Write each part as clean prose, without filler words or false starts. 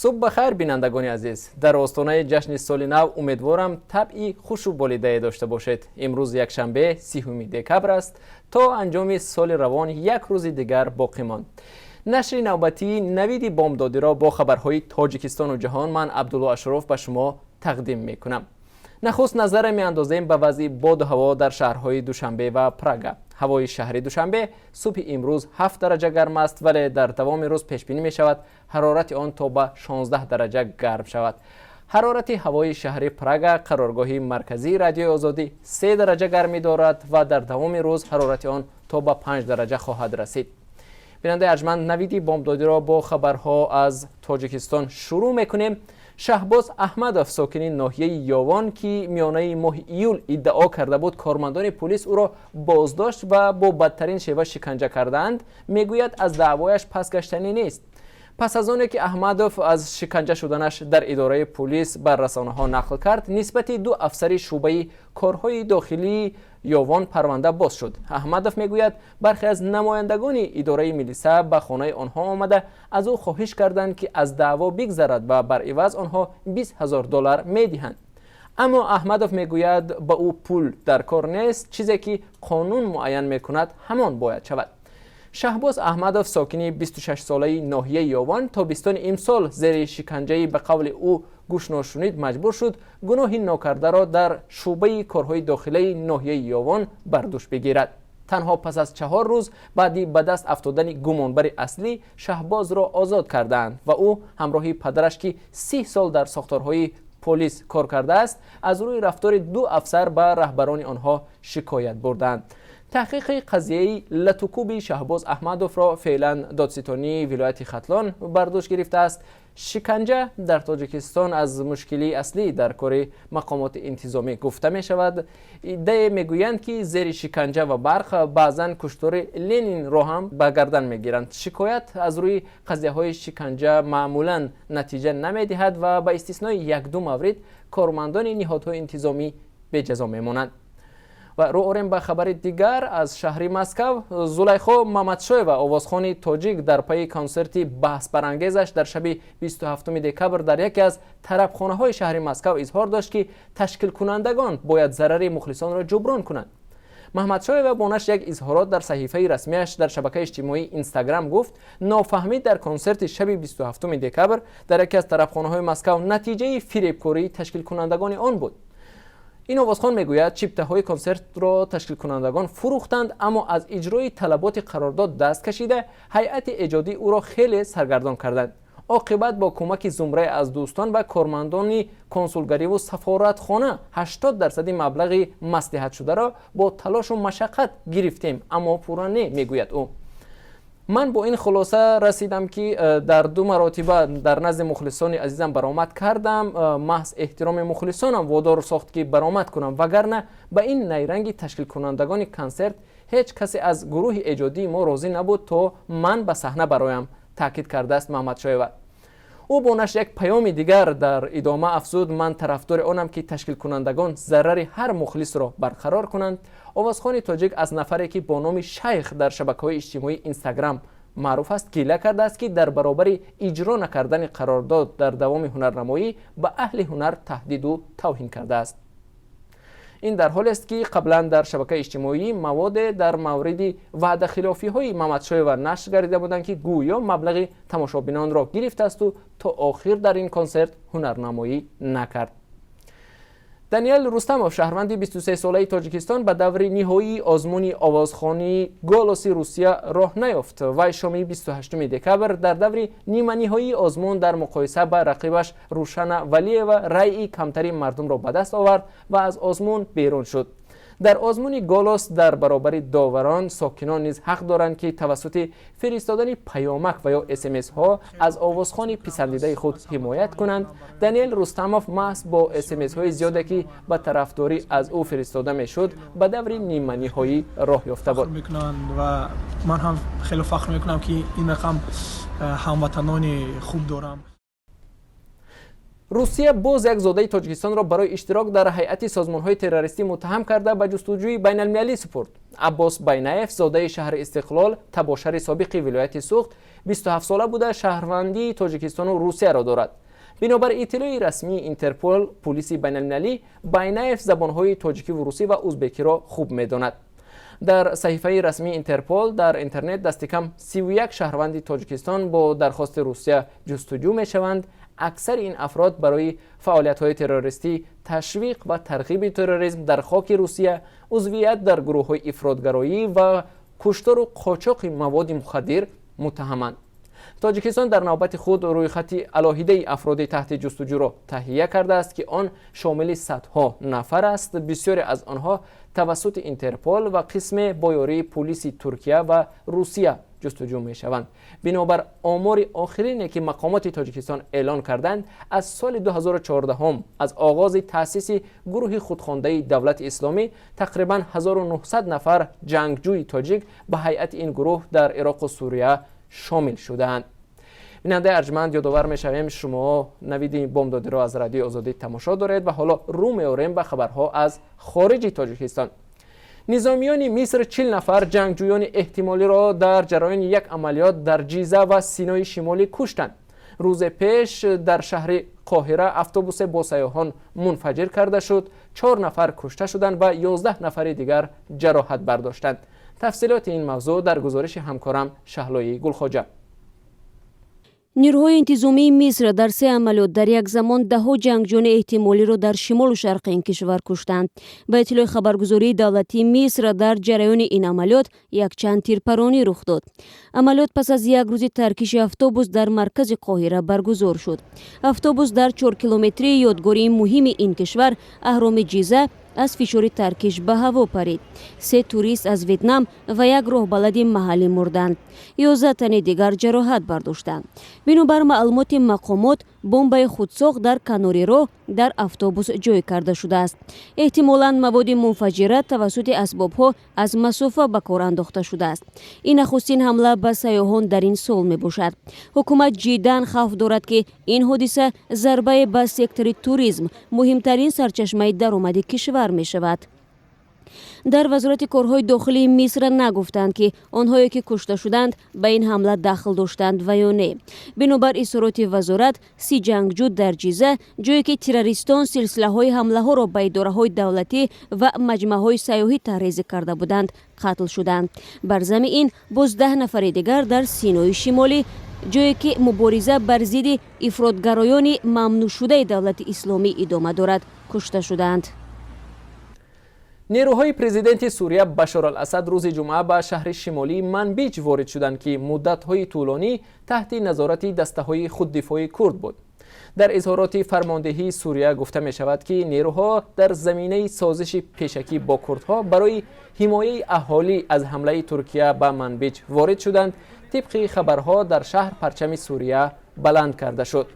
Субҳ ба хайр, бинандагони азиз! Дар остонаи ҷашни Соли нав умедворам, табъи хушу болидае дошта бошед. Имрӯз якшанбе, 30-уми декабр аст. То анҷоми соли равон як рӯзи дигар боқӣ монд. Нашри навбатии «Навиди бомдодиро» бо хабарҳои Тоҷикистону ҷаҳон ман, Абдулло Ашуров, ба шумо тақдим мекунам. Нахуст назаре меандозем ба вазъи боду ҳаво дар шаҳрҳои Душанбе ва Прага. Ҳавои шаҳри Душанбе субҳи имрӯз 7 дараҷа гарм аст, вале дар давоми рӯз пешбинӣ мешавад, ҳарорати он то ба 16 дараҷа гарм шавад. Ҳарорати ҳавои шаҳри Прага, қароргоҳи марказии Радиои Озодӣ, 3 дараҷа гармӣ дорад ва дар давоми рӯз ҳарорати он то ба 5 дараҷа хоҳад расид. Бинандаи арҷманд, «Навиди бомдодиро» бо хабарҳо аз Тоҷикистон шурӯъ мекунем. Шаҳбоз Аҳмадов, сокини ноҳияи Ёвон, ки миёнаи моҳи июл иддао карда буд, кормандони пулис ӯро боздошт ва бо бадтарин шева шиканҷа кардаанд, мегӯяд, аз даъвояш пас гаштанӣ нест. Пас аз оне ки Аҳмадов аз шиканҷа шуданаш дар идораи пулис бар расонаҳо нақл кард, нисбати ду афсари шӯъбаи корҳои дохилии Ёвон парванда боз шуд. Аҳмадов мегӯяд, бархе аз намояндагони идораи милиса ба хонаи онҳо омада, аз ӯ хоҳиш карданд, ки аз даъво бигзарад ва бар иваз онҳо 20 000 доллар медиҳанд. Аммо Аҳмадов мегӯяд, ба ӯ пул дар кор нест, чизе ки қонун муайян мекунад, ҳамон бояд шавад. Шаҳбоз Аҳмадов, сокини 26-солаи ноҳияи Ёвон, тобистони имсол зери шиканҷаи, ба қавли ӯ, гӯшношунид маҷбур шуд гуноҳи нокардаро дар шӯъбаи корҳои дохилаи ноҳияи Ёвон бар дӯш бигирад. Танҳо пас аз 4 рӯз баъди ба даст афтодани гумонбари аслӣ Шаҳбозро озод кардаанд ва ӯ ҳамроҳи падараш, ки 30 сол дар сохторҳои полис кор кардааст, аз рӯи рафтори ду афсар ба раҳбарони онҳо шикоят бурданд. Таҳқиқи қазияи латукуби Шаҳбоз Аҳмадовро феълан додситонии вилояти Хатлон бар дӯш гирифтааст. Шиканҷа дар Тоҷикистон аз мушкилии аслӣ дар кори мақомоти интизомӣ гуфта мешавад. Иддае мегӯянд, ки зери шиканҷа ва барқ баъзан куштори Ленинро ҳам ба гардан мегиранд. Шикоят аз рӯи қазияҳои шиканҷа маъмулан натиҷа намедиҳад ва ба истиснои як-ду маврид кормандони ниҳодҳои интизомӣ беҷазо мемонанд. Ва рӯ орем ба хабари дигар аз шаҳри Москав. Зулайхо Мамадшоева, овозхони тоҷик, дар пайи консерти баҳсбарангезаш дар шаби 27 декабр дар яке аз тарабхонаҳои шаҳри Москав изҳор дошт, ки ташкилкунандагон бояд зарари мухлисонро ҷуброн кунанд. Маҳмадшоева бо нашри як изҳорот дар саҳифаи расмиаш дар шабакаи иҷтимоии Инстаграм гуфт, нофаҳмӣ дар консерти шаби 27 декабр дар яке аз тарабхонаҳои Москав натиҷаи фиребкории ташкилкунандагони он буд. Ин овозхон мегӯяд, чиптаҳои консертро ташкилкунандагон фурӯхтанд, аммо аз иҷрои талаботи қарордод даст кашида, ҳайати эҷодӣ ӯро хеле саргардон карданд. Оқибат бо кӯмаки зумрае аз дӯстон ва кормандони консулгариву сафоратхона 80 дарсади маблағи маслиҳатшударо бо талошу машаққат гирифтем, аммо пурра не, мегӯяд ӯ. Ман бо ин хулоса расидам, ки дар ду маротиба дар назди мухлисони азизам баромад кардам. Маҳз эҳтироми мухлисонам водор сохт, ки баромад кунам, вагарна ба ин найранги ташкилкунандагони консерт ҳеҷ касе аз гурӯҳи эҷодии мо розӣ набуд, то ман ба саҳна бароям, таъкид кардааст Маҳмадшоева. Ӯ бо нашри як паёми дигар дар идома афзуд: ман тарафдори онам, ки ташкилкунандагон зарари ҳар мухлисро барқарор кунанд. Овозхони тоҷик аз нафаре, ки бо номи Шайх дар шабакаҳои иҷтимоии Инстаграм маъруф аст, гила кардааст, ки дар баробари иҷро накардани қарордод дар давоми ҳунарнамоӣ ба аҳли ҳунар таҳдиду тавҳин кардааст. Ин дар ҳолест, ки қаблан дар шабакаи иҷтимоӣ маводе дар мавриди ваъдахилофиҳои Мамадшоева нашр гардида буданд, ки гӯё маблағи тамошобинонро гирифтаасту то охир дар ин консерт ҳунарнамоӣ накард. Даниэл Рустамов, шаҳрванди 23-солаи Тоҷикистон, ба даври ниҳоии озмуни овозхонии «Голоси Русия» роҳ наёфт. Вай шоми 28 декабр дар даври ниманиҳоии озмун дар муқоиса ба рақибаш Рушана Валиева райи камтари мардумро ба даст овард ва аз озмун берун шуд. Дар озмуни «Голос» дар баробари доварон сокинон низ ҳақ доранд, ки тавассути фиристодани паёмак ва ё СМСҳо аз овозхони писандидаи худ ҳимоят кунанд. Даниэл Рустамов маҳз бо СМСҳои зиёде, ки ба тарафдорӣ аз ӯ фиристода мешуд, ба даври ниманиҳоӣ роҳ ёфта буд. Ва ман ҳам хеле фахр мекунам, ки ин рақам ҳамватанони хуб дорам. Русия боз як зодаи Тоҷикистонро барои иштирок дар ҳайати созмонҳои террористӣ муттаҳам карда, ба ҷустуҷӯи байналмилалӣ супурд. Аббос Байнаев, зодаи шаҳри Истиқлол, табошари собиқи вилояти Суғд. 27сола буда, шаҳрвандии Тоҷикистону Русияро дорад. Бинобар иттилои расмии Интерпол, пулиси байналмилалӣ, Байнаев забонҳои тоҷикиву русӣ ва узбекиро хуб медонад. Дар саҳифаи расмии Интерпол дар интернет дастикам 31 шаҳрванди Тоҷикистон бо дархости Русия ҷустуҷӯ мешаванд. Аксари ин афрод барои фаъолиятҳои террористӣ, ташвиқ ва тарғиби терроризм дар хоки Русия, узвият дар гурӯҳҳои ифротгароӣ ва куштору қочоқи маводи мухаддир муттаҳаманд. Тоҷикистон дар навбати худ рӯйхати алоҳидаи афроди таҳти ҷустуҷӯро таҳия кардааст, ки он шомили садҳо нафар аст. Бисёре аз онҳо тавассути Интерпол ва қисме бо ёрии пулиси Туркия ва Русия ҷустуҷӯ мешаванд. Бинобар омори охирине, ки мақомоти Тоҷикистон эълон карданд, аз соли 2014, аз оғози таъсиси гурӯҳи худхондаи Давлати Исломӣ, тақрибан 1900 нафар ҷангҷӯи тоҷик ба ҳайати ин гурӯҳ дар Ироқу Сурия шомил шудаанд. Бинандаи арҷманд, ёдовар мешавем, шумо Навиди бомдодиро аз Радиои Озодӣ тамошо доред ва ҳоло рӯ меорем ба хабарҳо аз хориҷи Тоҷикистон. Низомиёни Миср 40 нафар ҷангҷӯёни эҳтимолиро дар ҷараёни як амалиёт дар Ҷиза ва Синои Шимолӣ куштанд. Рӯзе пеш дар шаҳри Қоҳира автобусе бо сайёҳон мунфаҷир карда шуд, чор нафар кушта шуданд ва 11 нафари дигар ҷароҳат бардоштанд. Тафсилоти ин мавзӯъ дар гузориши ҳамкорам Шаҳлои Гулхоҷа. Нирӯҳои интизомии Миср дар се амалиёт дар як замон даҳҳо ҷангҷӯёни эҳтимолиро дар шимолу шарқи ин кишвар куштанд. Ба иттилои хабаргузории давлатии Миср, дар ҷараёни ин амалиёт якчанд тирпаронӣ рух дод. Амалиёт пас аз як рӯзи таркиши автобус дар маркази Қоҳира баргузор шуд. Автобус дар 4-километрии ёдгории муҳими ин кишвар, аҳроми Ҷиза, аз фишори таркиш ба ҳаво парид. Се турист аз Ветнам ва як роҳбалади маҳаллӣ мурданд, 11 тани дигар ҷароҳат бардоштанд. Бинобар маълумоти мақомот, бомбаи худсохт дар канори роҳ дар автобус ҷой карда шудааст. Эҳтимолан, маводи мунфаҷира тавассути асбобҳо аз масофа ба кор андохта шудааст. Ин нахустин ҳамла ба сайёҳон дар ин сол мебошад. Ҳукумат ҷиддан хавф дорад, ки ин ҳодиса зарбае ба сектори туризм, муҳимтарин сарчашмаи даромади кишвар мешавад. Дар Вазорати корҳои дохилии Миср нагуфтанд, ки онҳое, ки кушта шуданд, ба ин ҳамла дахл доштанд ва ё не. Бинобар изҳороти вазорат, 30 ҷангҷӯ дар Ҷиза, ҷое ки террористон силсилаҳои ҳамлаҳоро ба идораҳои давлатӣ ва маҷмаъҳои сайёҳӣ тарҳрезӣ карда буданд, қатл шуданд. Бар замми ин боз 10 нафари дигар дар Синои Шимолӣ, ҷое ки мубориза бар зидди ифротгароёни мамнӯъшудаи Давлати Исломӣ идома дорад, кушта шуданд. Нерӯҳои президенти Сурия Башор ал Асад рӯзи ҷумъа ба шаҳри шимолии Манбиҷ ворид шуданд, ки муддатҳои тӯлонӣ таҳти назорати дастаҳои худдифои курд буд. Дар изҳороти фармондеҳии Сурия гуфта мешавад, ки нерӯҳо дар заминаи созиши пешакӣ бо курдҳо барои ҳимояи аҳолӣ аз ҳамлаи Туркия ба Манбиҷ ворид шуданд. Тибқи хабарҳо, дар шаҳр парчами Сурия баланд карда шуд.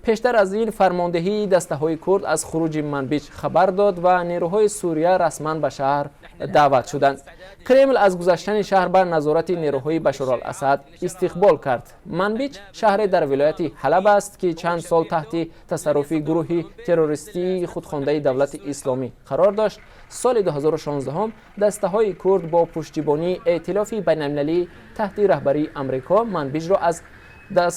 Пештар аз ин фармондеҳии дастаҳои курд аз хуруҷи Манбиҷ хабар дод ва нерӯҳои Сурия расман ба шаҳр даъват шуданд. Кремл аз гузаштани шаҳр ба назорати нерӯҳои Башорал Асад истиқбол кард. Манбиҷ шаҳре дар вилояти Ҳалаб аст, ки чанд сол таҳти тасарруфи гурӯҳи террористии худхондаи Давлати Исломӣ қарор дошт. Соли 2016 дастаҳои курд бо пуштибонии эътилофи байналмилалӣ таҳти раҳбарии Амрико Манбиҷро аз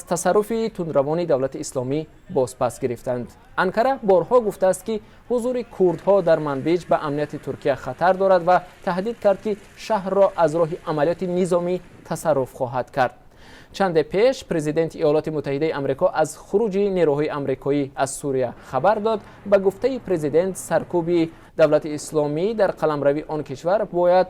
тасарруфи тундравони Давлати Исломӣ бозпас гирифтанд. Анкара борҳо гуфтааст, ки ҳузури курдҳо дар Манбиҷ ба амнияти Туркия хатар дорад ва таҳдид кард, ки шаҳрро аз роҳи амалиёти низомӣ тасарруф хоҳад кард. Чанде пеш президенти Иёлоти Муттаҳидаи Амрико аз хуруҷи нерӯҳои амрикоӣ аз Сурия хабар дод. Ба гуфтаи президент, саркӯби Давлати Исломӣ дар қаламрави он кишвар бояд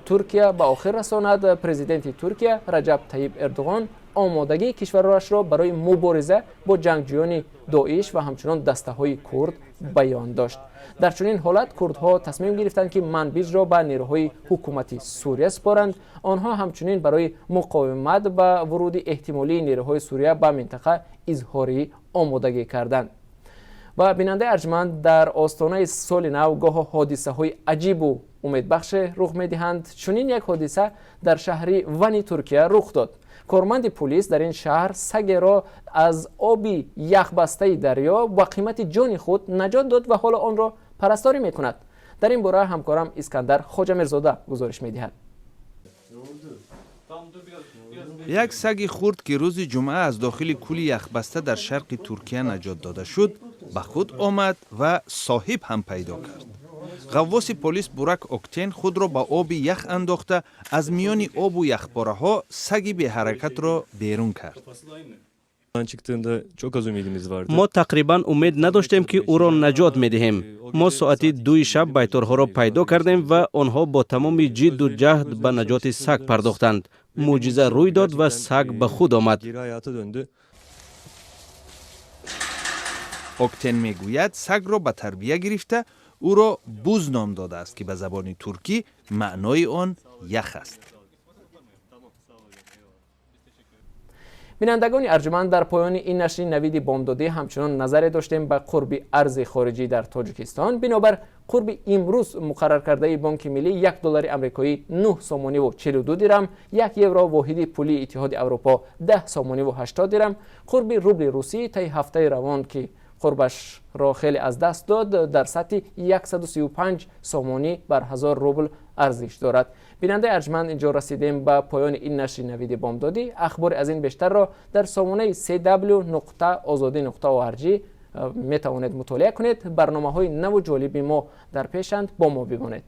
Туркия ба охир расонад. Президенти Туркия Раҷаб Таиб Эрдуғон омодагии кишварашро барои мубориза бо ҷангҷӯёни Доиш ва ҳамчунон дастаҳои курд баён дошт. Дар чунин ҳолат курдҳо тасмим гирифтанд, ки Манбиҷро ба нерӯҳои ҳукумати Сурия супоранд. Онҳо ҳамчунин барои муқовимат ба вуруди эҳтимолии нерӯҳои Сурия ба минтақа изҳори омодагӣ карданд. Ва бинандаи арҷманд, дар остонаи соли нав гоҳо ҳодисаҳои аҷибу умедбахше рух медиҳанд. Чунин як ҳодиса дар шаҳри Вани Туркия рух дод. Корманди пулис дар ин шаҳр сагеро аз оби яхбастаи дарё ба қимати ҷони худ наҷот дод ва ҳоло онро парасторӣ мекунад. Дар ин бора ҳамкорам Искандар Хоҷамирзода гузориш медиҳад. Як саги хурд, ки рӯзи ҷумъа аз дохили кӯли яхбаста дар шарқи Туркия наҷот дода шуд, ба худ омад ва соҳиб ҳам пайдо кард. Ғаввоси полис Бурак Октен худро ба оби ях андохта, аз миёни обу яхпораҳо саги беҳаракатро берун кард. Çıktığında çok az umidimiz vardı. Мо тақрибан умед надоштем, ки ӯро наҷот медиҳем. Мо соати 2-и шаб байторҳоро пайдо кардем ва онҳо бо тамоми ҷидду ҷаҳд ба наҷоти саг пардохтанд. Мӯъҷиза рӯй дод ва саг ба худ омад. Geri hayata döndü. Октен мегӯяд, сагро ба тарбия гирифта, ӯро Буз ном додааст, ки ба забони туркӣ маънои он ях аст. Бинандагони арҷманд, дар поёни ин нашри Навиди бомдодӣ ҳамчунон назаре доштем ба қурби арзи хориҷӣ дар Тоҷикистон. Бинобар қурби имрӯз муқарраркардаи Бонки Миллӣ, 1 доллари амрикоӣ 9 сомониву 42 дирам, 1 евро, воҳиди пулии Иттиҳоди Аврупо, 10 сомониву 80 дирам. Қурби рубли русӣ таи ҳафтаи равон, ки қурбашро хеле аз даст дод, дар сатҳи 135 сомонӣ бар 1000 рубл арзиш дорад. Бинандаи арҷманд, инҷо расидем ба поёни ин нашри Навиди бомдодӣ. Ахбори аз ин бештарро дар сомонаи cw.ozodi.org метавонед мутолиа кунед. Барномаҳои наву ҷолиби мо дар пешанд, бо мо бимонед.